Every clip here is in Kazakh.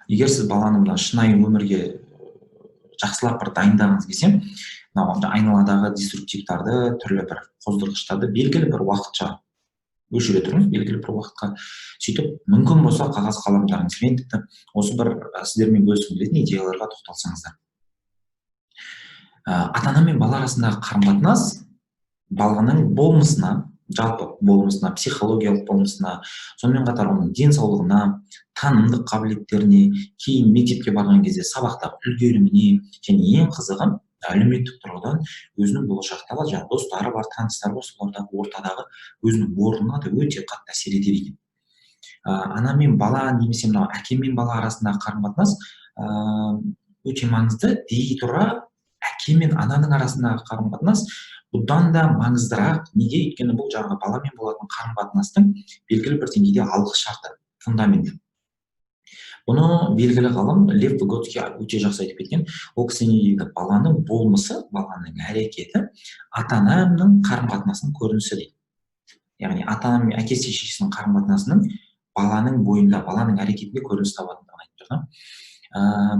Егер сіз баланы мына шынайы өмірге жақсылап бір дайындағыңыз келсе, мынау айналадағы деструктивтарды, түрлі бір қоздырғыштарды белгілі бір уақытша өшіре тұрыңыз, белгілі бір уақытқа. Сөйтіп, мүмкін болса, қағаз қаламдарыңызбен тіпті осы бір сіздермен бөліскім келетін идеяларға тоқталсаңыздар. Ата ана мен бала арасындағы қарым қатынас баланың болмысына, жалпы болмысына, психологиялық болмысына, сонымен қатар оның денсаулығына, танымдық қабілеттеріне, кейін мектепке барған кезде сабақтағы үлгеріміне және ең қызығы, әлеуметтік тұрғыдан өзінің болашақтағы жаңағы достары бар, таныстары бар, солардағы ортадағы өзінің орнына да өте қатты әсер етеді екен. Ана мен бала немесе мынау әке мен бала арасындағы қарым қатынас өте маңызды дей тұра, әке мен ананың арасындағы қарым қатынас бұдан да маңыздырақ. Неге? Өйткені бұл жаңағы баламен болатын қарым қатынастың белгілі бір деңгейде алғы шарты, фундаменті. Бұны белгілі ғалым Лев Выготский өте жақсы айтып кеткен. Ол кісі не дейді? Баланың болмысы, баланың әрекеті ата ананың қарым қатынасының көрінісі дейді. Яғни ата ана мен әкесі, шешесінің қарым қатынасының баланың бойында, баланың әрекетінде көрініс табатындығын айтып тұр да.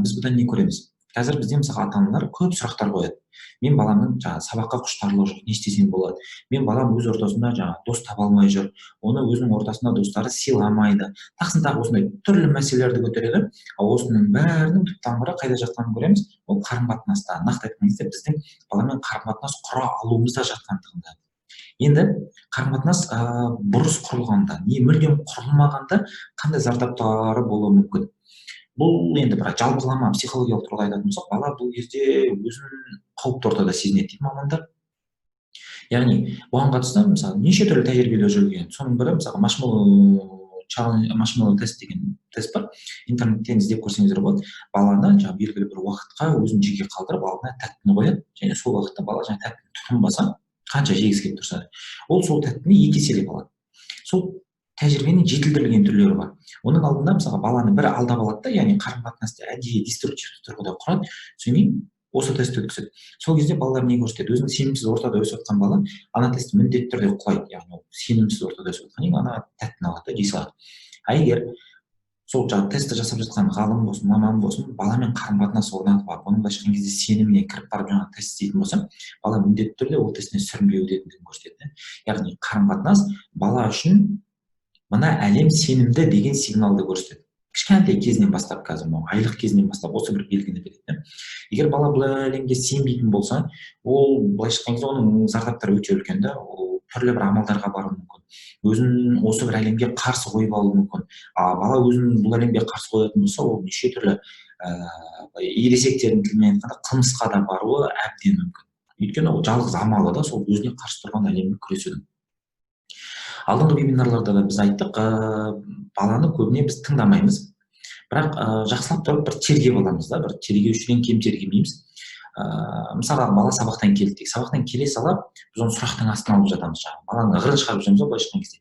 Біз бұдан не көреміз? Қазір бізде, мысалға, ата аналар көп сұрақтар қояды: мен баламның жаңағы сабаққа құштарлығы жоқ, не істесем болады? Мен балам өз ортасында жаңағы дос таба алмай жүр, оны өзінің ортасында достары сыйламайды, тағысын тағы осындай түрлі мәселелерді көтереді. Ал осының бәрінің түп тамыры қайда жатқанын көреміз: ол қарым қатынаста, нақты айтқан кезде, біздің баламен қарым қатынас құра алуымызда жатқандығында. Енді қарым қатынас бұрыс құрылғанда не мүлдем құрылмағанда қандай зардаптары болуы мүмкін? Бұл енді бір жалпылама психологиялық тұрғыда айтатын болсақ, бала бұл кезде өзін қауіпті ортада сезінеді дейді мамандар. Яғни бұған қатысты, мысалы, неше түрлі тәжірибелер жүрген. Соның бірі, мысалы, маршмеллоу тест деген тест бар, интернеттен іздеп көрсеңіздер болады. Баланы жаңағы белгілі бір уақытқа өзін жеке қалдырып, алдына тәттіні қояды және сол уақытта бала жаңағы тәттіні тұтынбаса, қанша жегісі келіп тұрса, ол сол тәттіні екі еселеп алады. Сол тәжірибенің жетілдірілген түрлері бар. Оның алдында, мысалға, баланы бір алдап алады да, яғни қарым қатынасты әдейі деструктивті тұрғыда құрады, содан кейін осы тестті өткізеді. Сол кезде балалар не көрсетеді? Өзінің сенімсіз ортада өсіп жатқан бала ана тестті міндетті түрде құлайды, яғни ол сенімсіз ортада өсіп жатқаннан кейін ана тәттіні алады да, жей салады. А егер сол жаңағы тестті жасап жатқан ғалым болсын, маман болсын, баламен қарым қатынас орнатып алып, оның, былайша айтқан кезде, сеніміне кіріп барып, жаңағы тест істейтін болса, бала міндетті түрде ол тесттен сүрінбей өтетіндігін көрсетеді. Яғни қарым қатынас бала үшін мына әлем сенімді деген сигналды көрсетеді. Кішкентай кезінен бастап, қазір мынау айлық кезінен бастап осы бір белгіні береді да. Егер бала бұл әлемге сенбейтін болса, ол, былайша айтқан кезде, оның зардаптары өте үлкен да. Ол түрлі бір амалдарға баруы мүмкін, өзін осы бір әлемге қарсы қойып алуы мүмкін. А бала өзін бұл әлемге қарсы қоятын болса, ол неше түрлі ересектердің тілімен айтқанда, қылмысқа да баруы әбден мүмкін. Өйткені ол жалғыз амалы да сол өзіне қарсы тұрған әлеммен күресудің. Алдыңғы вебинарларда да біз айттық, баланы көбіне біз тыңдамаймыз, бірақ жақсылап тұрып бір тергеп аламыз да, бір тергеушіден кем тергемейміз. Мысалға, бала сабақтан келді дейік. Сабақтан келе сала біз оны сұрақтың астына алып жатамыз, жаңағы баланың ығырын шығарып жүреміз ғой, былайша айтқан кезде.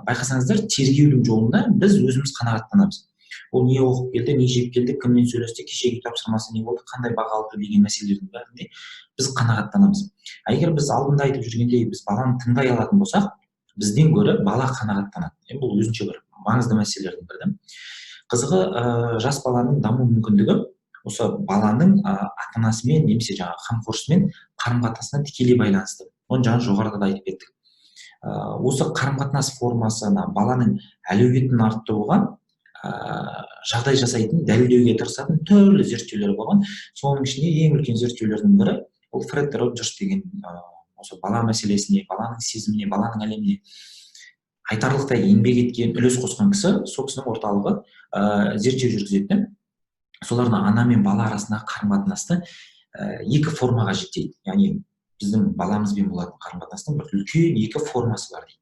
Байқасаңыздар, тергеудің жолында біз өзіміз қанағаттанамыз. Ол не оқып келді, не жеп келді, кіммен сөйлесті, кешегі тапсырмасы не болды, қандай баға алды деген мәселелердің бәрінде біз қанағаттанамыз. А егер біз алдында айтып жүргендей, біз баланы тыңдай алатын болсақ, бізден гөрі бала қанағаттанады. Енді бұл өзінше бір маңызды мәселелердің бірі да. Қызығы, жас баланың даму мүмкіндігі осы баланың ата анасымен немесе жаңағы қамқоршысымен қарым қатынасына тікелей байланысты. Оны жаңа жоғарыда да айтып кеттік. Осы қарым қатынас формасы баланың әлеуетін арттыруға жағдай жасайтын, дәлелдеуге тырысатын түрлі зерттеулер болған. Соның ішінде ең үлкен зерттеулердің бірі ол Фред Роджерс деген, осы бала мәселесіне, баланың сезіміне, баланың әлеміне айтарлықтай еңбек еткен, үлес қосқан кісі. Сол кісінің орталығы зерттеу жүргізеді де, солардың ана мен бала арасындағы қарым қатынасты екі формаға жіктейді. Яғни біздің баламызбен болатын қарым қатынастың бір үлкен екі формасы бар дейді.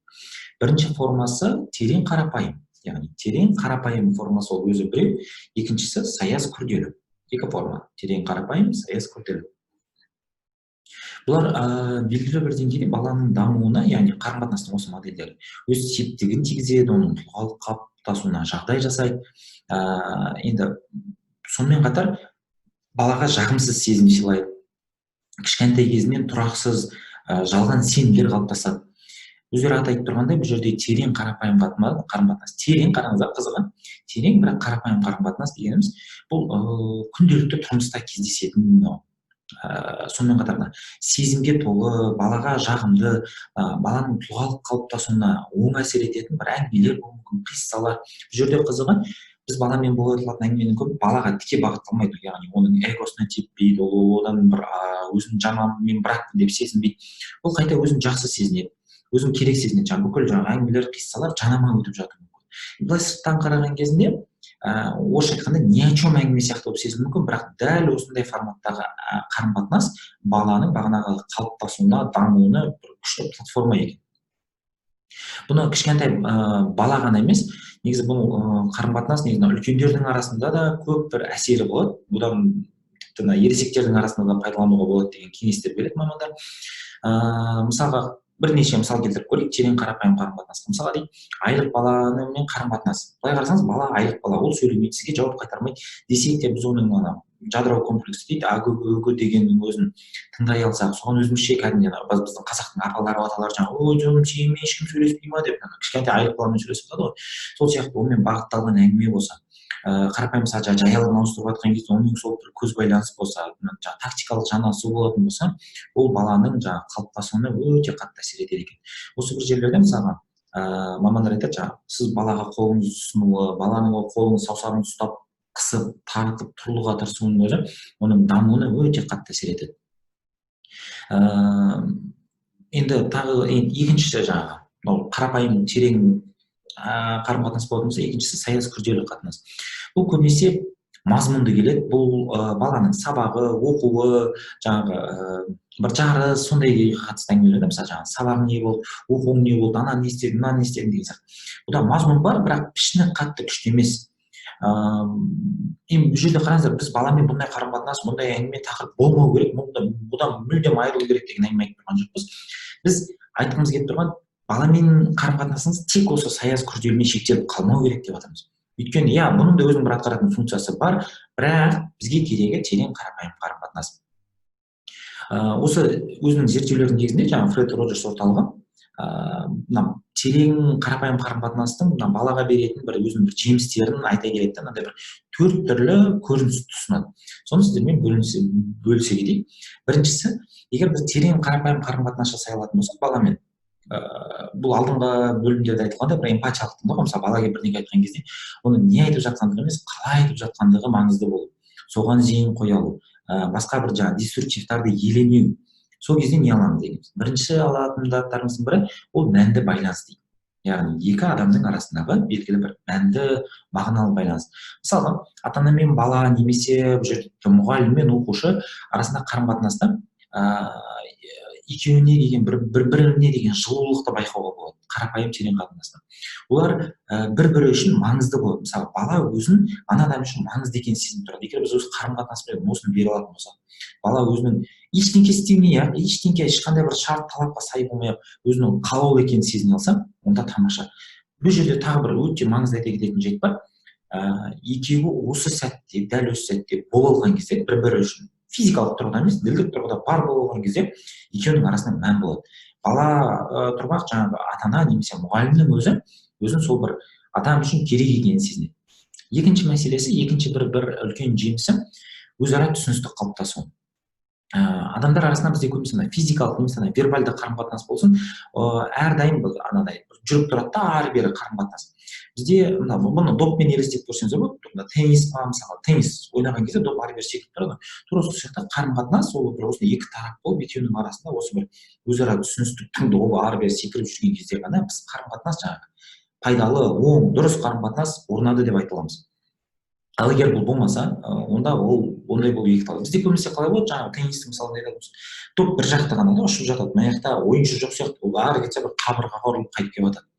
Бірінші формасы — терең қарапайым, яғни терең қарапайым формасы, ол өзі біреу. Екіншісі — саяз күрделі. Екі форма: терең қарапайым, саяз күрделі. Бұлар белгілі бір деңгейде баланың дамуына, яғни қарым қатынастың осы модельдері өз септігін тигізеді, оның тұлғалық қалыптасуына жағдай жасайды. Енді сонымен қатар балаға жағымсыз сезім сыйлайды, кішкентай кезінен тұрақсыз, жалған сенімдер қалыптасады. Өздері аты айтып тұрғандай, бұл жерде терең қарапайым қарым-қатынас. Терең, қараңыздар, қызығы. Терең, бірақ қарапайым қарым-қатынас дегеніміз бұл күнделікті тұрмыста кездесетін, сонымен қатар мына сезімге толы, балаға жағымды, баланың тұлғалық қалыптасуына оң әсер ететін бір әңгімелер болуы мүмкін, қиссалар. Бұл жерде қызығы, біз баламен болып айтылатын әңгіменің көбі балаға тіке бағытталмайды, яғни оның эгосына теппейді, ол одан бір өзін жаман, мен бірақпын деп сезінбейді. Ол қайта өзін жақсы сезінеді, өзін керек сезінеді. Жаңағы бүкіл жаңағы әңгімелер, қиссалар жанама өтіп жатуы мүмкін. Былай сырттан қараған кезінде, орысша айтқанда, ни о чем әңгіме сияқты болып сезілуі мүмкін, бірақ дәл осындай форматтағы қарым-қатынас баланың бағанағы қалыптасуына, дамуына бір күшті платформа екен. Бұны кішкентай бала ғана емес, негізі бұл қарым-қатынас негізі үлкендердің арасында да көп бір әсері болады. Бұдан тіпті мына ересектердің арасында да пайдалануға болады деген кеңестер береді мамандар. Мысалға, бірнеше мысал келтіріп көрейік терең қарапайым қарым-қатынасқа. Мысалға дейік, айлық баламен қарым-қатынас. Былай қарасаңыз, бала айлық бала, ол сөйлемейді, сізге жауап қайтармайды десек те, біз оның ана жадырау комплексі дейді, агү үгү дегеннің өзін тыңдай алсақ, соған өзімізше кәдімгідей ана біздің қазақтың апалары, аталары жаңағы «Ой, жаным, сенімен ешкім сөйлеспей ма?» деп кішкентай айлық баламен сөйлесіп жатады ғой, сол сияқты онымен бағытталған әңгіме болса, қарапайым, мысалы, жаңағы жаялығын ауыстырып жатқан кезде онымен сол бір көз байланыс болса, жаңағы тактикалық жанасу болатын болса, ол баланың жаңағы қалыптасуына өте қатты әсер етеді екен. Осы бір жерлерде, мысалға, мамандар айтады, жаңағы сіз балаға қолыңызды ұсынуы, баланың ол қолыңыз, саусағын ұстап, қысып, тартып тұруға тырысуының өзі оның дамуына өте қатты әсер етеді. Енді тағы екіншісі, жаңағы мынау қарапайым терең қарым қатынас болатын болса, екіншісі саяз күрделі қатынас. Бұл көбінесе мазмұнды келеді. Бұл баланың сабағы, оқуы, жаңағы бір жарыс, сондайға қатысты әңгімелер да. Мысалы, жаңағы сабағың не болды, оқуың не болды, ананы не істедің, мынаны не істедің деген сияқты. Бұда мазмұн бар, бірақ пішіні қатты күшті емес. Енді бұл жерде қараңыздар, біз баламен бұндай қарым қатынас, бұндай әңгіме, тақырып болмау керек, бұдан мүлдем айырылу керек деген әңгіме айтып тұрған жоқпыз. Біз айтқымыз келіп тұрған, баламен қарым қатынасыңыз тек осы саяз күрделімен шектеліп қалмау керек деп жатырмыз. Өйткені, иә, бұның да өзінің бір атқаратын функциясы бар, бірақ бізге керегі терең қарапайым қарым қатынас. Осы өзінің зерттеулерінің негізінде жаңағы Фред Роджерс орталығы мына терең қарапайым қарым қатынастың мына балаға беретін бір өзінің бір жемістерін айта келеді да, мынандай бір төрт түрлі көрініс ұсынады. Соны сіздермен бөлісе кетейік. Біріншісі, егер біз терең қарапайым қарым қатынас жасай алатын болсақ баламен, бұл алдыңғы бөлімдерде айтылғандай бір эмпатиялық тыңдау ғой. Мысалы, бала келіп бірдеңе айтқан кезде оның не айтып жатқандығы емес, қалай айтып жатқандығы маңызды болу, соған зейін қоя алу, басқа бір жаңағы деструктивтарды елемеу. Сол кезде не аламыз дегеніміз, бірінші алатын заттарымыздың бірі ол мәнді байланыс дейді, яғни екі адамның арасындағы белгілі бір мәнді, мағыналы байланыс. Мысалға, ата ана мен бала немесе бұл жерде мұғалім мен оқушы арасында қарым қатынаста екеуіне деген бір біріне деген жылулықты байқауға болады. Қарапайым терең қатынаста олар бір бірі үшін маңызды болады. Мысалы, бала өзін ана адам үшін маңызды екенін сезініп тұрады. Егер біз өз қарым қатынаспен осыны бере алатын болсақ, бала өзінің ештеңке істемей ақ, ештеңке, ешқандай бір шарт талапқа сай болмай ақ өзінің қалаулы екенін сезіне алса, онда тамаша. Бұл жерде тағы бір өте маңызды айта кететін жайт бар. Екеуі осы сәтте, дәл осы сәтте бола алған кезде, бір бірі үшін физикалық тұрғыда емес, ділдік тұрғыда бар бола алған кезде, екеуінің арасында мән болады. Бала тұрмақ жаңағы ата ана немесе мұғалімнің өзі өзін сол бір адам үшін керек екенін сезінеді. Екінші мәселесі, екінші бір үлкен жемісі өзара түсіністік қалыптасу. Адамдар арасында бізде көбінесе ана физикалық немесе ана вербальды қарым қатынас болсын, әрдайым бұл анадай жүріп тұрады да, ары бері қарым қатынас. Бізде мына бұны доппен елестетіп көрсеңіздер болады. Мына теннис па, мысалы, теннис ойнаған кезде доп ары бері секіріп тұрады ғой. Тура сол сияқты қарым қатынас ол бір осындай екі тарап болып, екеуінің арасында осы бір өзара түсіністіктің добы ары бері секіріп жүрген кезде ғана біз қарым қатынас жаңағы пайдалы, оң, дұрыс қарым қатынас орнады деп айта аламыз. Ал егер бұл болмаса, онда ол ондай болу екіталай. Бізде көбінесе қалай болады? Жаңағы теннистің мысалында айтатын болсақ, доп бір жақта ғана да ұшып жатады, мына жақта ойыншы жоқ сияқты, ол ары кетсе бір қабырғаға ұрылып қайтып келіп жатады.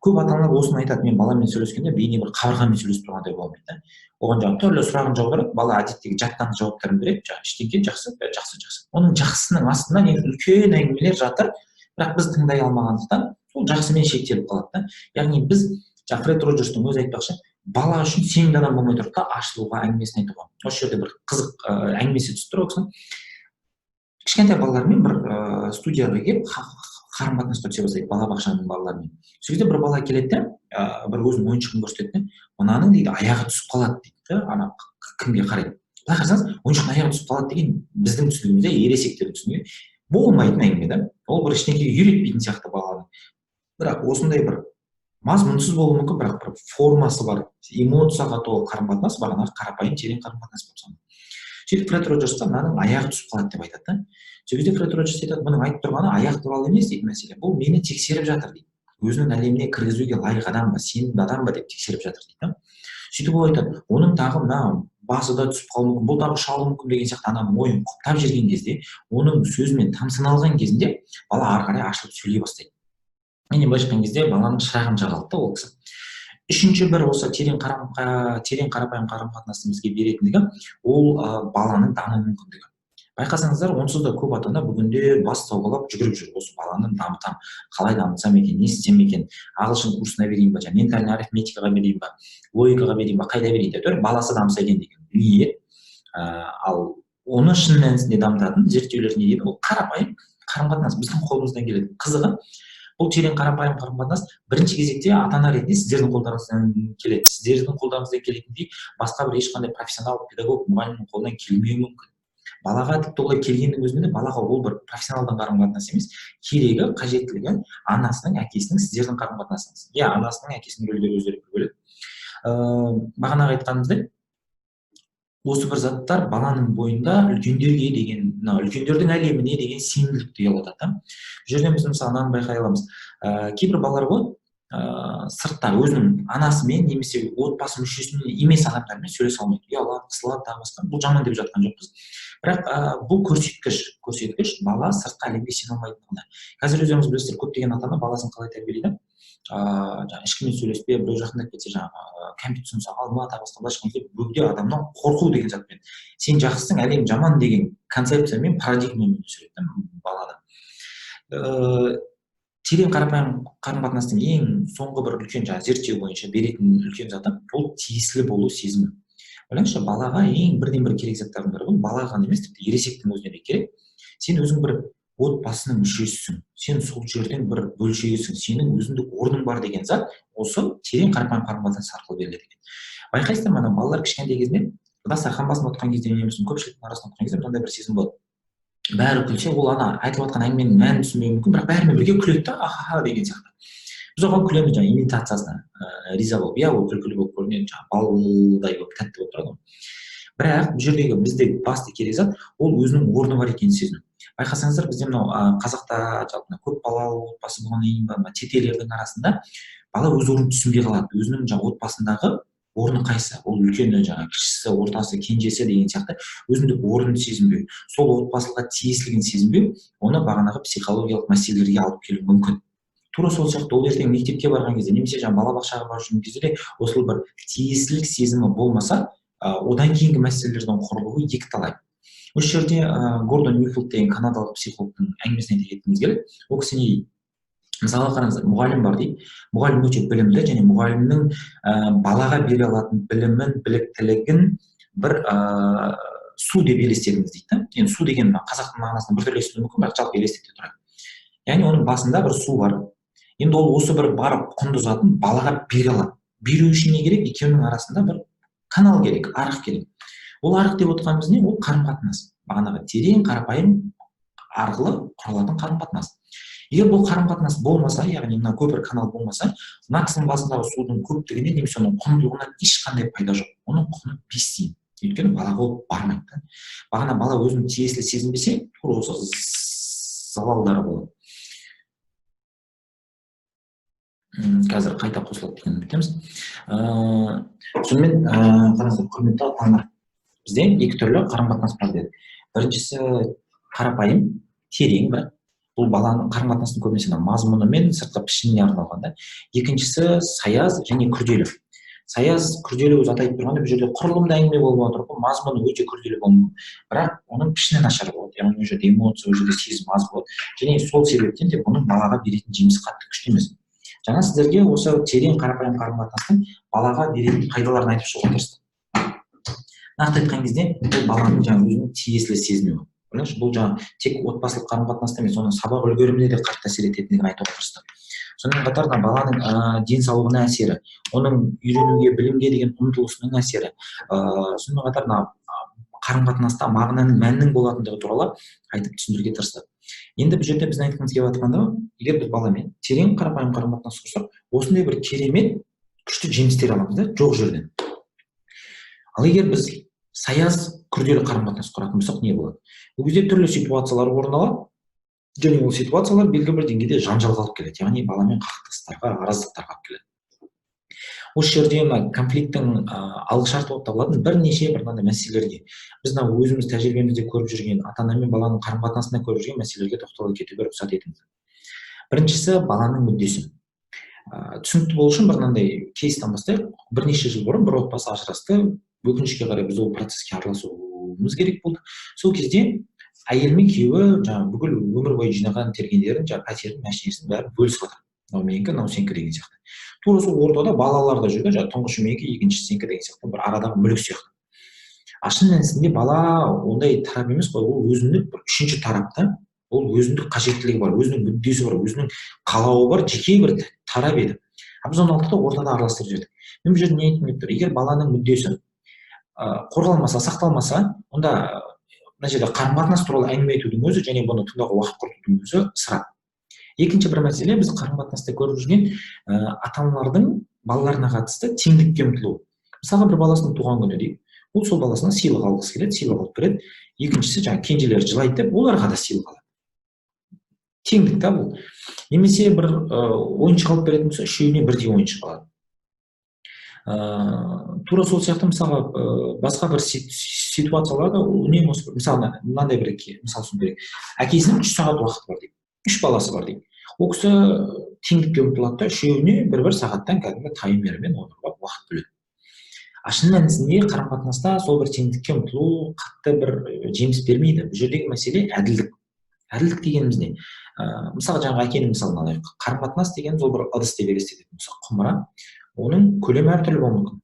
Көп ата аналар осыны айтады: мен баламен сөйлескенде бейне бір қабырғамен сөйлесіп тұрғандай боламын дейді да. Оған жаңағы түрлі сұрағын жаудырады, бала әдеттегі жаттанды жауаптарын береді, жаңағы ештеңке, жақсы, жақсы, жақсы. Оның жақсысының астында негізі үлкен әңгімелер жатыр, бірақ біз тыңдай алмағандықтан ол жақсымен шектеліп қалады да. Яғни біз жаңағы Фред Роджерстің өзі айтпақшы, бала үшін сенімді адам болмай тұрды да ашылуға, әңгімесін айтуға. Осы жерде бір қызық әңгімесі түсіп тұр ол кісінің. Кішкентай балалармен бір студияға келіп, Қарым қатынасқа түсе бастайды балабақшаның балаларымен. Сол кезде бір бала келеді де, бір өзінің ойыншығын көрсетеді де, мынаның дейді аяғы түсіп қалады дейді да, ана кімге қарайды. Былай қарасаңыз, ойыншықтың аяғы түсіп қалады деген біздің түсінігімізде, ересектердің түсінігінде болмайтын әңгіме да. Ол бір ештеңеге үйретпейтін сияқты баланы. Бірақ осындай бір мазмұнсыз болуы мүмкін, бірақ бір формасы бар, эмоцияға толы қарым қатынас бағанағы қарапайым терең қарым қатынас болып саналады. Сөйтіп Фред Роджерсқа мынаның аяғы түсіп қалады деп айтады да. Сол кезде Фред Роджерс айтады, бұның айтып тұрғаны аяқ туралы емес дейді мәселе. Бұл мені тексеріп жатыр дейді. Өзінің әлеміне кіргізуге лайық адам ба, сенімді адам ба деп тексеріп жатыр дейді да. Сөйтіп ол айтады, оның тағы мына басы да түсіп қалуы мүмкін, бұл тағы ұша алуы мүмкін деген сияқты ананың ойын құптап жіберген кезде, оның сөзімен тамсана алған кезінде бала ары қарай ашылып сөйлей бастайды. Яғни былайша айтқан кезде баланың шырағын жағалады да ол кісі. Үшінші бір осы терең қарапайым қарым қатынастың бізге беретіндігі ол баланың даму мүмкіндігі. Байқасаңыздар, онсыз да көп ата-ана бүгінде бас сауғалап жүгіріп жүр. Осы баланы дамытам, қалай дамытсам екен, не істесем екен, ағылшын курсына берейін ба, жаңа ментальный арифметикаға берейін ба, логикаға берейін ба, қайда берейін деп, баласы дамыса екен деген ниет. Ал оны шын мәнісінде дамытатын зерттеулер не дейді? Ол қарапайым қарым-қатынас біздің қолымыздан келеді. Қызығы, бұл терең қарапайым қарым-қатынас бірінші кезекте ата-ана ретінде сіздердің қолдарыңыздан келеді. Сіздердің қолдарыңыздан келетіндей басқа бір ешқандай профессионал педагог, мұғалімнің қолынан келмеуі мүмкін. Балаға тіпті олай келгеннің өзінде де балаға ол бір профессионалдың қарым-қатынасы емес, керегі, қажеттілігі анасының, әкесінің, сіздердің қарым-қатынасыңыз. Иә, анасының, әкесінің рөлдері өздері бөлек. Бағанағы айтқанымыздай, осы бір заттар баланың бойында үлкендерге деген, мына үлкендердің әлеміне деген сенімділікті ұялатады да. Бұл жерден біз мысалы мынаны байқай аламыз. Кейбір балалар болады, сыртта өзінің анасымен немесе отбасы мүшесімен емес адамдармен сөйлесе алмайды, ұялады, қысылады, тағы басқа. Бұл жаман деп жатқан жоқпыз. Бірақ бұл көрсеткіш бала сыртқы әлемге сене алмайтындығына. Қазір өздеріңіз білесіздер, көптеген ата-ана баласын қалай тәрбиелейді? Жаңа ешкіммен сөйлеспе, біреу жақындап кетсе жаңағы кәмпит ұсынса алма, тағы басқа. Былайша айтқан кезде бөгде адамнан қорқу деген затпен, сен жақсысың, әлем жаман деген концепциямен, парадигмамен өсіреді да баланы. Терең қарапайым қарым-қатынастың ең соңғы бір үлкен жаңа зерттеу бойынша беретін үлкен заты ол тиесілі болу сезімі. Ойлаңызшы, балаға ең бірден бір керек заттардың бірі бұл, балаға ғана емес, тіпті ересектің өзіне де керек. Сен өзің бір отбасының мүшесісің, сен сол жердің бір бөлшегісің, сенің өзіндік орның бар деген зат осы терең қарапайым қарым-қатынас арқылы беріледі екен. Байқайсыздар ма, ана балалар кішкентай кезінде дастархан басында отырған кезде немесе көпшіліктің арасында отырған кезде мынандай бір сезім болады. Бәрі күлсе, ол ана айтылып жатқан әңгіменің мәнін түсінбеуі мүмкін, бірақ бәрімен бірге күледі да, ахаха деген сияқты. Біз оған күлеміз, жаңағы имитациясына риза болып, иә, ол күлкілі болып көрінеді, жаңағы балдай болып тәтті болып тұрады ғой. Бірақ бұл жердегі бізде басты керек зат ол өзінің орны бар екенін сезіну. Байқасаңыздар, бізде мынау қазақта жалпы көп балалы отбасы болғаннан кейін ба, мына тетелердің арасында бала өз орнын түсінбей қалады. Өзінің жаңағы отбасындағы орны қайсы, ол үлкені, жаңағы кішісі, ортасы, кенжесі деген сияқты өзіндік орнын сезінбеу, сол отбасыға тиесілігін сезінбеу, оны бағанағы психологиялық мәселелерге алып келуі мүмкін. Тура сол сияқты ол ертең мектепке барған кезде немесе жаңағы балабақшаға барып жүрген кезде де осы бір тиесілік сезімі болмаса, одан кейінгі мәселелердің құрылуы екіталай. Осы жерде Гордон Ньюфилд деген канадалық психологтың әңгімесін айта кеткіміз келеді. Ол кісі не дейді? Мысалға қараңыздар, мұғалім бар дейді. Мұғалім өте білімді және мұғалімнің балаға бере алатын білімін, біліктілігін бір су деп елестетіңіз дейді да. Енді су деген қазақтың мағынасына біртүрлі естілуі мүмкін, бірақ жалпы елестете тұрайық. Яғни оның басында бір су бар. Енді ол осы бір бар құнды затын балаға бере алады. Беру үшін не керек? Екеуінің арасында бір канал керек, арық керек. Ол арық деп отырғанымыз не? Ол қарым-қатынас. Бағанағы терең, қарапайым арқылы құралатын қарым-қатынас. Егер бұл қарым-қатынас болмаса, яғни мына көпір канал болмаса, мына кісінің басындағы судың көптігіне немесе оның құндылығына ешқандай пайда жоқ. Оның құны 5 тиын. Өйткені балаға ол бармайды да. Бағана бала өзін тиесілі сезінбесе, тура осы залалдары болады. Қазір қайта қосылады деген үміттеміз. Сонымен, қараңыздар, құрметті ата-аналар, бізде екі түрлі қарым-қатынас бар дедік. Біріншісі қарапайым, терең, бірақ бұл баланың қарым-қатынастың көбінесе мазмұны мен сыртқы пішініне арналған да. Екіншісі саяз және күрделі. Саяз күрделі өзі атайып тұрғанда бұл жерде құрылымды әңгіме болып отыр ғой, мазмұны өте күрделі болуы мүмкін, бірақ оның пішіні нашар болады, яғни ол жерде эмоция, ол жерде сезім аз болады және сол себептен де бұның балаға беретін жемісі қатты күшті емес. Жаңа сіздерге осы терең қарапайым қарым-қатынастың балаға беретін пайдаларын айтып шығуға тырыстым. Нақты айтқан кезде бұл баланың жаңа өзінің тиесілі сезінуі. Ойлаңызшы, бұл жаңа тек отбасылық қарым қатынаста емес, оның сабақ үлгеріміне де қатты әсер ететіндігін айтуға тырыстық. Сонымен қатар баланың денсаулығына әсері, оның үйренуге, білімге деген ұмтылысының әсері, сонымен қатар қарым қатынаста мағынаның, мәннің болатындығы туралы айтып түсіндіруге тырыстық. Енді бұл жерде біздің айтқымыз келіп жатқаны, егер біз баламен терең қарапайым қарым қатынас құрсақ, осындай бір керемет күшті жемістер аламыз да, жоқ жерден. Ал егер біз саяз күрделі қарым қатынас құратын болсақ, не болады? Ол кезде түрлі ситуациялар орын алады, және ол ситуациялар белгілі бір деңгейде жанжалға алып келеді, яғни баламен қақтығыстарға, араздықтарға алып келеді. Осы жерде мына конфликттің алғышарты болып табылатын бірнеше бір мынандай мәселелерге, біз мына өзіміз тәжірибемізде көріп жүрген, ата ана мен баланың қарым қатынасында көріп жүрген мәселелерге тоқтала кетуге рұқсат етіңіз. Біріншісі, баланың мүддесі. Түсінікті болу үшін бір мынандай кейстен бастайық. Бірнеше жыл бұрын бір отбасы ажырасты. Өкінішке қарай біз ол процеске араласуымыз керек болды. Сол кезде әйел мен күйеуі жаңағы бүкіл өмір бойы жинаған тергендерін, жаңағы пәтерін, машинесін бәрін бөлісіп жатыр. Мынау менікі, мынау сенікі деген сияқты. Тура сол ортада балалар да жүр да, жаңағы тұңғышы менікі, екіншісі сенікі деген сияқты, бір арадағы мүлік сияқты. А шын мәнісінде бала ондай тарап емес қой, ол өзіндік бір үшінші тарап та, ол өзіндік қажеттілігі бар, өзінің мүддесі бар, өзінің қалауы бар, жеке бір тарап еді. А біз оны алдық та ортада араластырып жібердік. Мен бұл жерде не айтқым келіп тұр? Егер баланың мүддесі қорғалмаса, сақталмаса, онда мына жерде қарым қатынас туралы әңгіме айтудың өзі және бұны тыңдауға уақыт құртудың өзі ысырап. Екінші бір мәселе, біз қарым қатынаста көріп жүрген ата аналардың балаларына қатысты теңдікке ұмтылуы. Мысалға, бір баласының туған күні дейік, ол сол баласына сыйлық алғысы келеді, сыйлық алып береді. Екіншісі, жаңағы кенжелері жылайды деп, оларға да сыйлық алады. Теңдік та бұл. Немесе бір ойыншық алып беретін болса, үшеуіне бірдей ойыншық алады. Тура сол сияқты, мысалға, басқа бір ситуацияларда үнемі осы, мысалы, мынандай бір мысал ұсыну керек. Әкесінің 3 сағат уақыты бар дейік, 3 баласы бар дейік. Ол кісі теңдікке ұмтылады да, үшеуіне бір-бір сағаттан кәдімгі таймермен отырып алып уақыт бөледі. А шын мәнісінде қарым қатынаста сол бір теңдікке ұмтылу қатты бір жеміс бермейді. Бұл жердегі мәселе әділдік. Әділдік дегеніміз не? Мысалы, жаңағы әкенің мысалын алайық. Қарым қатынас дегеніміз ол бір ыдыс деп елестететін болсақ, құмыра. Оның көлемі әртүрлі болуы мүмкін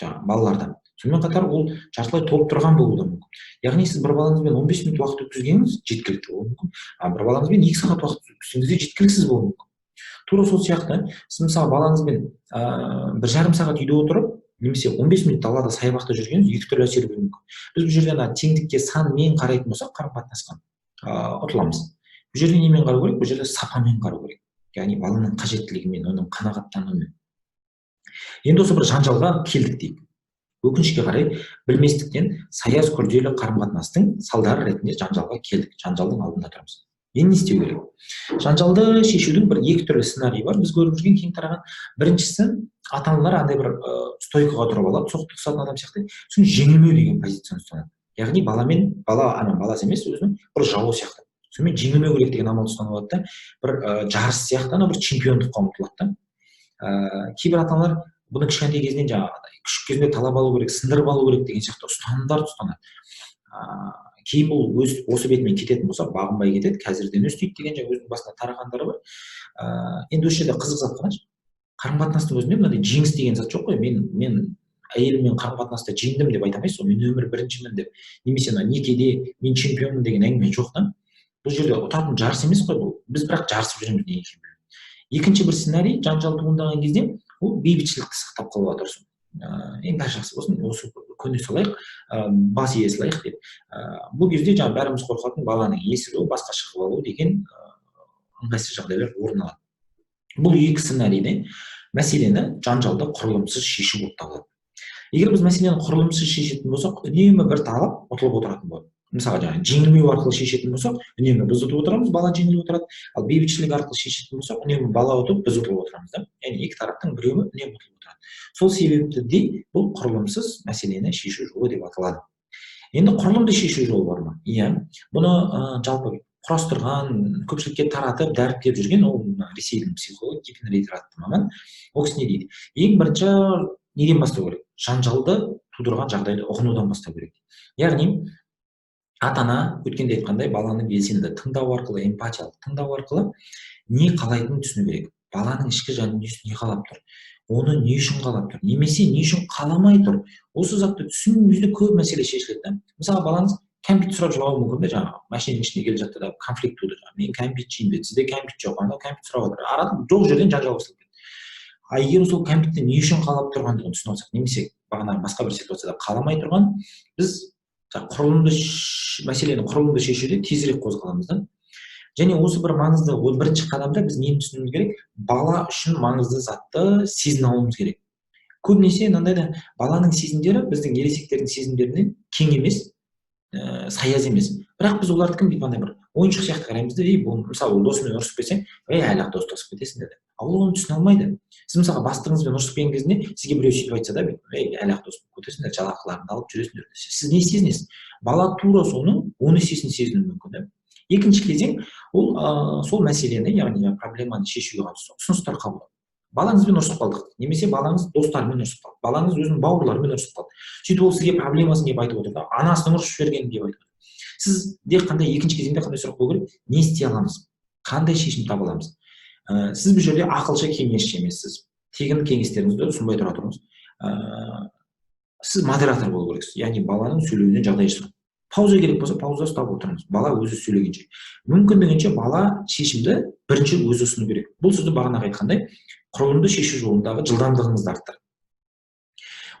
жаңағы балаларда. Сонымен қатар ол жартылай толып тұрған болуы да мүмкін. Яғни сіз бір балаңызбен 15 минут уақыт өткізгеніңіз жеткілікті болуы мүмкін, а бір балаңызбен 2 сағат уақыт өткізсеңіз де жеткіліксіз болуы мүмкін. Тура сол сияқты сіз, мысалы, балаңызбен 1,5 сағат үйде отырып, немесе 15 минут далада саябақта жүргеніңіз екі түрлі әсер беруі мүмкін. Біз бұл жерде ана теңдікке санмен қарайтын болсақ, қарым қатынасқа ұтыламыз. Бұл жерде немен қарау керек? Бұл жерде сапамен қарау керек. Яғни баланың қажеттілігімен, оның қанағаттануымен. Енді осы бір жанжалға келдік дейік. Өкінішке қарай, білместіктен саяз күрделі қарым-қатынастың салдары ретінде жанжалға келдік. Жанжалдың алдында тұрмыз. Енді не істеу керек? Жанжалды шешудің бір екі түрлі сценарийі бар. Біз көріп жүрген кең тараған. Біріншісі, ата-аналар андай бір стойкаға тұрып алады, соқтығысатын адам сияқты, сосын жеңілмеу деген позицияны ұстанады. Яғни баламен, бала, ана баласы емес, өзінің бір жауы сияқты. Сонымен жеңілмеу керек деген амалды ұстанып алады да, бір жарыс сияқты, ана бір чемпиондыққа ұмтылады да. Кейбір ата-аналар бұны кішкентай кезінен, жаңағыдай күшік кезінде талап алу керек, сындырып алу керек деген сияқты ұстанымдарды ұстанады. Кейін бұл өз осы бетімен кететін болса, бағынбай кетеді, қазірден өстейді деген жаңа өзінің басына тарағандары бар. Енді осы жерде қызық зат қараңызшы. Қарым-қатынастың өзінде мынандай жеңіс деген зат жоқ қой. Мен әйеліммен қарым-қатынаста жеңдім деп айта алмайсыз ғой, мен нөмір біріншімін деп. Немесе ана некеде мен чемпионмын деген әңгіме жоқ та. Бұл жерде ұтатын жарыс емес қой бұл. Біз бірақ жарысып жүреміз неге екенін білмей. Екінші бір сценарий, жанжал туындаған кезде ол бейбітшілікті сақтап қалуға тырысу. Енді бәрі жақсы болсын, осы көне салайық, бас ие салайық деп. Бұл кезде жаңа бәріміз қорқатын баланың есілуі, басқа шығып алу деген ыңғайсыз жағдайлар орын алады. Бұл екі сценарийде мәселені, жанжалды құрылымсыз шешу болып табылады. Егер біз мәселені құрылымсыз шешетін болсақ, үнемі бір талап ұтылып отыратын болады. Мысалға, жаңағы жеңілмеу арқылы шешетін болсақ, үнемі біз ұтып отырамыз, бала жеңіліп отырады. Ал бейбітшілік арқылы шешетін болсақ, үнемі бала ұтып, біз ұтылып отырамыз да. Яғни екі тараптың біреуі үнемі ұтылып отырады. Сол себепті де бұл құрылымсыз мәселені шешу жолы деп аталады. Енді құрылымды шешу жолы бар ма? Иә. Бұны жалпы құрастырған, көпшілікке таратып, дәріптеп жүрген ол ресейдің психологы Гиппенрейтер атты маман. Ол кісі не дейді? Ең бірінші неден бастау керек? Жанжалды тудырған жағдайды ұғынудан бастау керек. Яғни ата-ана өткенде айтқандай, баланы белсенді тыңдау арқылы, эмпатиялық тыңдау арқылы не қалайтынын түсіну керек. Баланың ішкі жан дүниесі не қалап тұр, оны не үшін қалап тұр, немесе не үшін қаламай тұр. Осы затты түсінген кезде көп мәселе шешіледі да. Мысалы, балаңыз кәмпит жегісі келеді. Кәмпит сұрап жылауы мүмкін да. Жаңағы машинаның ішінде келе жатты да, конфликт туды. Мен кәмпит жеймін деді, сізде кәмпит жоқ, анау кәмпит сұрап жатыр, арада жоқ жерден жанжал басталып кетті. А егер сол кәмпитті не үшін қалап тұрғандығын түсініп алсақ немесе бағанағы басқа бір ситуацияда қаламай тұрған, біз құрылымды, мәселені құрылымды шешуде тезірек қозғаламыз да. Және осы бір маңызды, ол бірінші қадамда біз нені түсінуіміз керек? Бала үшін маңызды затты сезіне алуымыз керек. Көбінесе мынандай да, баланың сезімдері біздің ересектердің сезімдерінен кең емес, саяз емес. Бірақ біз олардікін бүйтіп андай бір ойыншық сияқты қараймыз да. Ей, бұл, мысалы, ол досымен ұрысып кетсең, ей, әлі ақ достасып кетесіңдер деп. Ал ол оны түсіне алмайды. Сіз, мысалға, бастығыңызбен ұрысып келген кезінде сізге біреу сөйтіп айтса да, ей, әлі ақ дос болып кетесіңдер, жалақыларыңды алып жүресіңдер десе, сіз не сезінесіз? Бала тура соның 10 есесін сезінуі мүмкін да. Екінші кезең ол сол мәселені, яғни проблеманы шешуге қатысты ұсыныстар қабылдау. Балаңызбен ұрысып қалдық немесе балаңыз достарымен ұрысып қалды, балаңыз өзінің бауырларымен ұрысып қалды. Сөйтіп ол сізге проблемасын келіп айтып отыр да, анасының ұрысып жібергенін келіп айтып отыр. Сізде қандай, екінші кезеңде қандай сұрақ қою керек? Не істей аламыз, қандай шешім таба аламыз? Сіз бұл жерде ақылшы, кеңесші емессіз, тегін кеңестеріңізді ұсынбай тұра тұрыңыз. Сіз модератор болу керексіз, яғни баланың сөйлеуіне жағдай жасау. Пауза керек болса, пауза ұстап отырыңыз бала өзі сөйлегенше. Мүмкіндігінше бала шешімді бірінші өзі ұсыну керек. Бұл сізді, бағанағы айтқандай, құрылымды шешу жолындағы жылдамдығыңызды арттырады.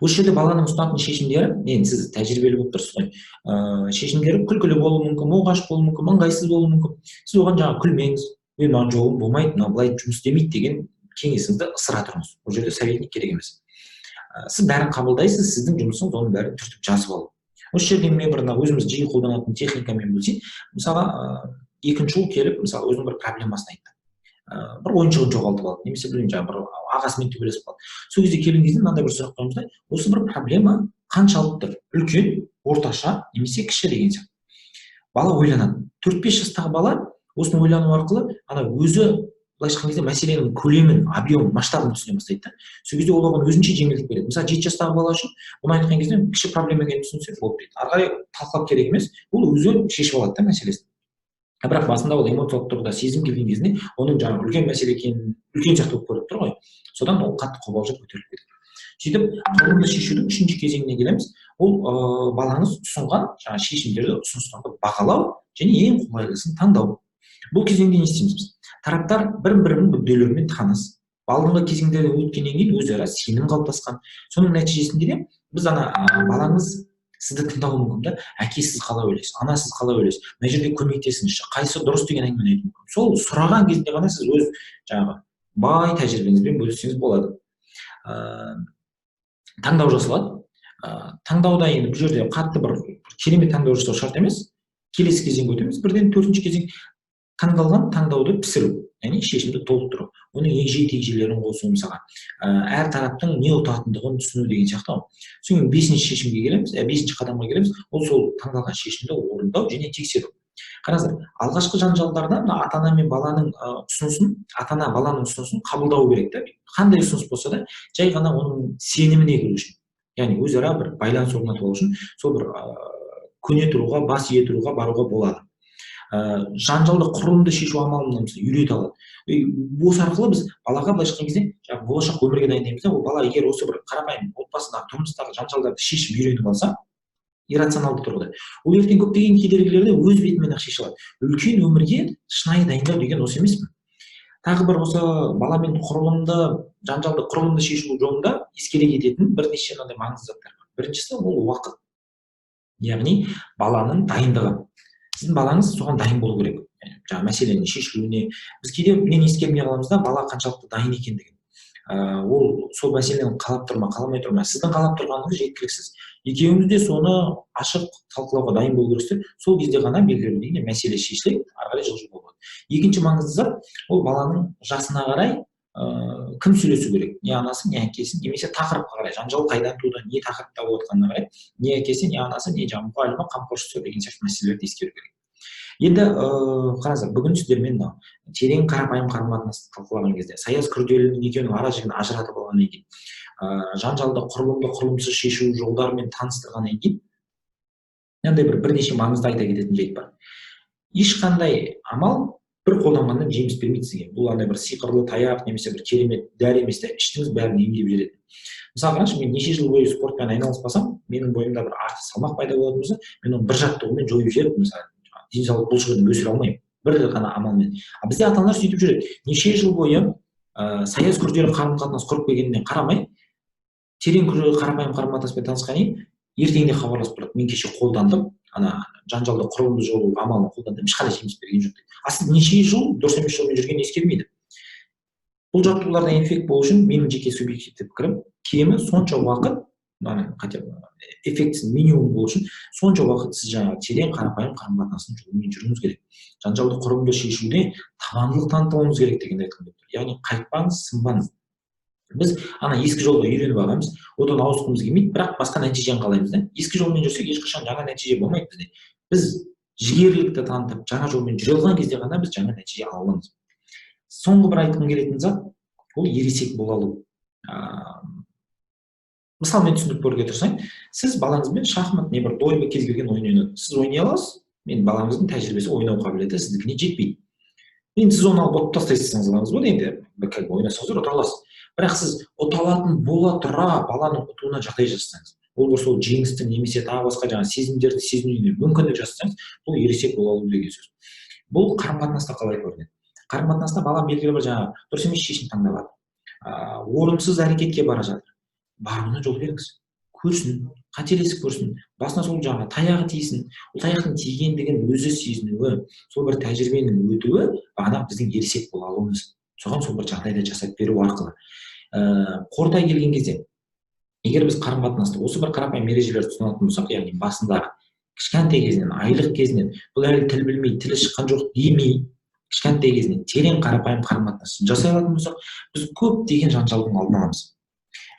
Осы жерде баланың ұсынатын шешімдері, енді сіз тәжірибелі болып тұрсыз ғой, шешімдері күлкілі болуы мүмкін, оғаш болуы мүмкін, ыңғайсыз болуы мүмкін. Сіз оған жаңағы күлмеңіз, ей, мынау жолым болмайды, мынау былай жұмыс істемейді деген кеңесіңізді ысыра тұрыңыз. Ол жерде советник керек емес. Сіз бәрін қабылдайсыз, сіздің жұмысыңыз оның бәрін түртіп жазып алу. Осы жерде мен бір мына өзіміз жиі қолданатын техникамен бөлісейін. Мысалға, екінші ұл келіп, мысалы, өзінің бір проблемасын айтты, бір ойыншығын жоғалтып алды немесе, білмеймін, жаңағы бір ағасымен төбелесіп қалды. Сол кезде келген кезде мынандай бір сұрақ қоямыз да: осы бір проблема қаншалықты үлкен, орташа немесе кіші деген сияқты. Бала ойланады. 4-5 жастағы бала осыны ойлану арқылы ана өзі, былайша айтқан кезде, мәселенің көлемін, объем, масштабын түсіне бастайды да. Сол кезде ол оған өзінше жеңілдік береді. Мысалы, 7 жастағы бала үшін бұны айтқан кезде кіші проблема екенін түсінсе болды дейді, ары қарай талқылап керек емес, ол өзі шешіп алады да мәселесін. А бірақ басында ол эмоциялық тұрғыда сезім келген кезінде оның жаңағы үлкен мәселе екенін, үлкен сияқты болып көрініп тұр ғой, содан ол қатты қобалжып, көтеріліп кетеді. Сөйтіп құрылымды шешудің үшінші кезеңіне келеміз. Ол балаңыз ұсынған жаңағы шешімдерді, ұсыныстарды бағалау және ең қолайлысын таңдау. Бұл кезеңде не істейміз біз? Тараптар бір бірінің мүдделерімен таныс, алдыңғы кезеңдерден өткеннен кейін өзара сенім қалыптасқан. Соның нәтижесінде де біз ана балаңыз сізді тыңдауы мүмкін да. Әке, сіз қалай ойлайсыз? Ана, сіз қалай ойлайсыз? Мына жерде көмектесіңізші, қайсысы дұрыс деген әңгімені айтуы мүмкін. Сол сұраған кезінде ғана сіз өз жаңағы бай тәжірибеңізбен бөліссеңіз болады. Таңдау жасалады. Таңдауда енді бұл жерде қатты бір керемет таңдау жасау шарт емес. Келесі кезеңге өтеміз бірден. Төртінші кезең — таңдалған таңдауды пісіру, яғни шешімді толықтыру, оның егжей тегжейлерін қосу, мысалға, әр тараптың не ұтатындығын түсіну деген сияқты ғой. Содан кейін бесінші шешімге келеміз, бесінші қадамға келеміз. Ол сол таңдалған шешімді орындау және тексеру. Қараңыздар, алғашқы жанжалдарда мына ата ана мен баланың ұсынысын, ата ана баланың ұсынысын қабылдау керек та. Қандай ұсыныс болса да, жай ғана оның сеніміне кіру үшін, яғни өзара бір байланыс орнатып алу үшін сол бір көне тұруға, бас ие тұруға баруға болады. Жанжалды құрылымды шешу амалын, мысалы, үйрете алады. И осы арқылы біз балаға, былайша айтқан кезде, жаңағы болашақ өмірге дайындаймыз да. Ол бала егер осы бір қарапайым отбасындағы, тұрмыстағы жанжалдарды шешіп үйреніп алса иррационалды тұрғыда, ол ертең көптеген кедергілерді өз бетімен ақ шеше алады. Үлкен өмірге шынайы дайындау деген осы емес пе? Тағы бір осы баламен құрылымды, жанжалды құрылымды шешу жолында ескере кететін бірнеше мынандай маңызды заттар бар. Біріншісі — ол уақыт, яғни баланың дайындығы. Сіздің балаңыз соған дайын болу керек, жаңағы мәселенің шешілуіне. Біз кейде нені ескермей қаламыз да, бала қаншалықты дайын екендігін, ол сол мәселені қалап тұр ма, қаламай тұр ма. Сіздің қалап тұрғаныңыз жеткіліксіз, екеуіңіз де соны ашық талқылауға дайын болу керексіздер. Сол кезде ғана белгілі бір деңгейде мәселе шешіледі, ары қарай жылжуға болады. Екінші маңызды зат — ол баланың жасына қарай кім сөйлесу керек: не анасы, не әкесі, немесе тақырыпқа қарай, жанжал қайдан туды, не тақырыпта болып жатқанына қарай, не әкесі, не анасы, не жаңағы мұғалімі, қамқоршысы деген сияқты мәселелерді ескеру керек. Енді қараңыздар, бүгін сіздермен мынау терең қарапайым қарым қатынасты талқылаған кезде, саяз күрделінің екеуінің ара жігін ажыратып алғаннан кейін, жанжалды құрылымды, құрылымсыз шешу жолдарымен таныстырғаннан кейін, мынандай бір бірнеше маңызды айта кететін жайт бар. Ешқандай амал Бір қолданғаннан жеміс бермейді сізге. Бұл андай бір сиқырлы таяқ немесе бір керемет дәрі емес те, іштіңіз, бәрін емдеп жібереді. Мысалы, қараңызшы, мен неше жыл бойы спортпен айналыспасам, менің бойымда бір артық салмақ пайда болатын болса, мен оны бір жаттығумен жойып жіберіп, мысалы, денсаулық бұлшықетін өсіре алмаймын бір ғана амалмен. А бізде ата аналар сөйтіп жүреді. Неше жыл бойы саяз күрделі қарым қатынас құрып келгеніне қарамай, терең күрделі қарапайым қарым қатынаспен танысқаннан кейін ертеңінде хабарласып тұрады: «Мен кеше қолдандым, ана жанжалды құрылымды жолу амалын қолдандым, ешқандай жеміс берген жоқ», – дейді. А сіз неше жыл дұрыс емес жолмен жүргенін ескермейді. Бұл жаттығулардан эффект болу үшін, менің жеке субъективті пікірім, кемі сонша уақыт, мынаның хотя бы эффектісі минимум болу үшін, сонша уақыт сіз жаңағы терең қарапайым қарым қатынастың жолымен жүруіңіз керек. Жанжалды құрылымды шешуде табандылық танытуыңыз керек дегенді айтқым келіп тұр. Яғни қайтпаңыз, сынбаңыз. Біз ана ескі жолға үйреніп алғанбыз, одан ауысқымыз келмейді, бірақ басқа нәтижені қалаймыз да. Ескі жолмен жүрсек, ешқашан жаңа нәтиже болмайды бізде. Біз жігерлікті танытып, жаңа жолмен жүре алған кезде ғана біз жаңа нәтиже ала аламыз. Соңғы бір айтқым келетін зат – ол ересек бола алу. Мысалы, мен түсіндіріп көруге тырысайын. Сіз балаңызбен шахмат не бір дойбы, кез келген ойын ойнадыңыз. Сіз ойнай аласыз, мен балаңыздың тәжірибесі, ойнау қабілеті сіздікіне жетпейді. Енді сіз оны алып ұтып тастайсыз болады енді, как бы ойнасаңыздар, ұта аласыз. Бірақ сіз ұта алатын бола тұра, баланың ұтуына жағдай жасасаңыз, ол бір сол жеңістің немесе тағы басқа жаңағы сезімдерді сезінуіне мүмкіндік жасасаңыз, бұл ересек бола алу деген сөз. Бұл қарым қатынаста қалай көрінеді? Қарым қатынаста бала белгілі бір жаңағы дұрыс емес шешім таңдап жатыр, орынсыз әрекетке бара жатыр. Баруына жол беріңіз, көрсін, қателесіп көрсін, басына сол жаңағы таяғы тисін. Ол таяқтың тигендігін өзі сезінуі, сол бір тәжірибенің өтуі бағана біздің ересек бола алуымыз. Соған сол бір жағдайды жасап беру арқылы. Қорыта келген кезде, егер біз қарым қатынасты осы бір қарапайым ережелерді ұстанатын болсақ, яғни басындағы кішкентай кезінен, айлық кезінен, бұл әлі тіл білмей, тілі шыққан жоқ демей, кішкентай кезінен терең қарапайым қарым қатынас жасай алатын болсақ, біз көптеген жанжалдың алдын аламыз.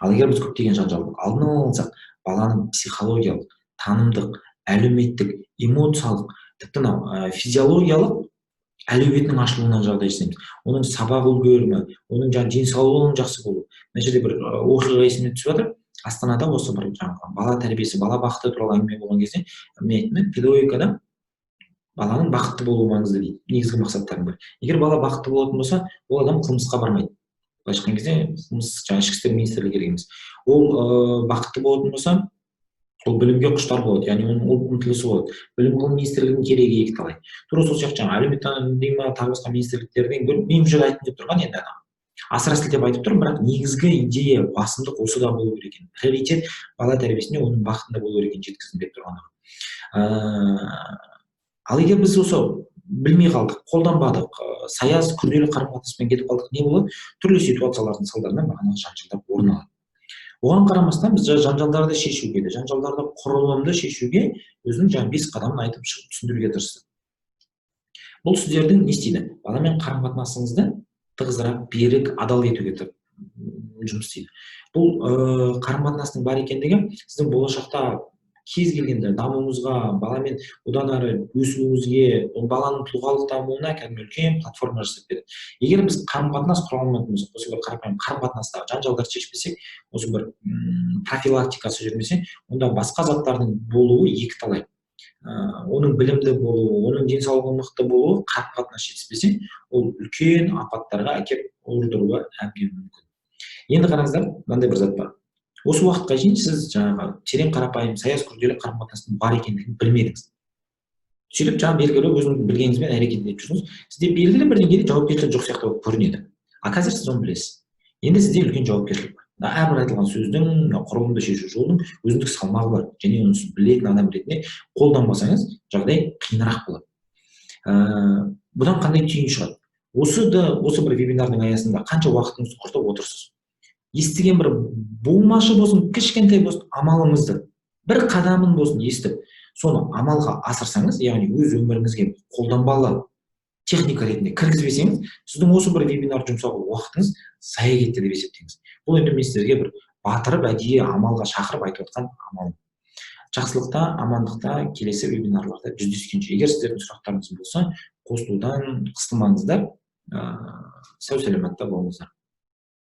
Ал егер біз көптеген жанжалдың алдын ала алсақ, баланың психологиялық, танымдық, әлеуметтік, эмоциялық, тіпті мынау физиологиялық әлеуетінің ашылуына жағдай жасаймыз. Оның сабақ үлгерімі, оның жаңағы денсаулығының жақсы болуы. Мына жерде бір оқиға есіме түсіп жатыр. Астанада осы бір жаңағы бала тәрбиесі, бала бақыты туралы әңгіме болған кезде мен айттым: педагогикада баланың бақытты болуы маңызды дейді, негізгі мақсаттардың бірі. Егер бала бақытты болатын болса, ол адам қылмысқа бармайды. Былайша айтқан кезде, қылмыс, жаңағы ішкі істер министрлігі керек емес. Ол бақытты болатын болса, ол білімге құштар болады, яғни оның ол ұмтылысы болады. Білім ғылым министрлігінің керегі екіталай. Тура сол сияқты жаңағы әлеуметтану дей ма, тағы басқа министрліктердің. Мен бұл жерде айтқым келіп тұрған, енді ана асыра сілтеп айтып тұрмын, бірақ негізгі идея, басымдық осыда болу керек екен, приоритет бала тәрбиесінде оның бақытында болу керек екенін жеткізгім келіп тұрғаны. Ал егер біз осы білмей қалдық, қолданбадық, саяз күрделі қарым қатынаспен кетіп қалдық, не болады? Түрлі ситуациялардың салдарынан бағанағы жанжалдар орын алады. Оған қарамастан, біз жанжалдарды шешуге де, жанжалдарды құрылымды шешуге өзінің жаңағы 5 қадамын айтып шығып, түсіндіруге тырыстық. Бұл сіздердің не істейді? Баламен қарым қатынасыңызды тығызырақ, берік, адал етуге жұмыс істейді. Бұл қарым қатынастың бар екендігі сіздің болашақта кез келгенде дамуыңызға, баламен одан ары өсуіңізге, ол баланың тұлғалық дамуына кәдімгі үлкен платформа жасап береді. Егер біз қарым қатынас құра алмайтын болсақ, осы бір қарапайым қарым қатынастағы жанжалдарды шешпесек, осы бір профилактикасы жүрмесе, онда басқа заттардың болуы екіталай. Оның білімді болуы, оның денсаулығы мықты болуы, қарым қатынас жетіспесе, ол үлкен апаттарға әкеп ұрдыруы әбден мүмкін. Енді қараңыздар, мынандай бір зат бар. Осы уақытқа шейін сіз жаңағы терең қарапайым, саяз күрделі қарым қатынастың бар екендігін білмедіңіз. Сөйтіп, жаңағы белгілі өзіңіз білгеніңізбен әрекет етіп жүрсіңіз. Сізде белгілі бір деңгейде жауапкершілік жоқ сияқты болып көрінеді. А қазір сіз оны білесіз. Енді сізде үлкен жауапкершілік бар. Мына әрбір айтылған сөздің, мына құрылымды шешу жолдың өзіндік салмағы бар және оны сіз білетін адам ретінде қолданбасаңыз, жағдай қиынырақ болады. Бұдан қандай түйін шығады? Осы да, осы бір вебинардың аясында қанша уақытыңызды құртып отырсыз? Естіген бір болмашы болсын, кішкентай болсын амалыңызды, бір қадамын болсын естіп, соны амалға асырсаңыз, яғни өз өміріңізге қолданбалы техника ретінде кіргізбесеңіз, сіздің осы бір вебинар жұмсауға уақытыңыз зая кетті деп есептеңіз. Бұл енді мен сіздерге бір батырып, әдейі амалға шақырып айтып отқан амалым. Жақсылықта, амандықта келесі вебинарларда жүздескенше! Егер сіздердің сұрақтарыңыз болса, қосылудан қысылмаңыздар. Сау саламатта болыңыздар!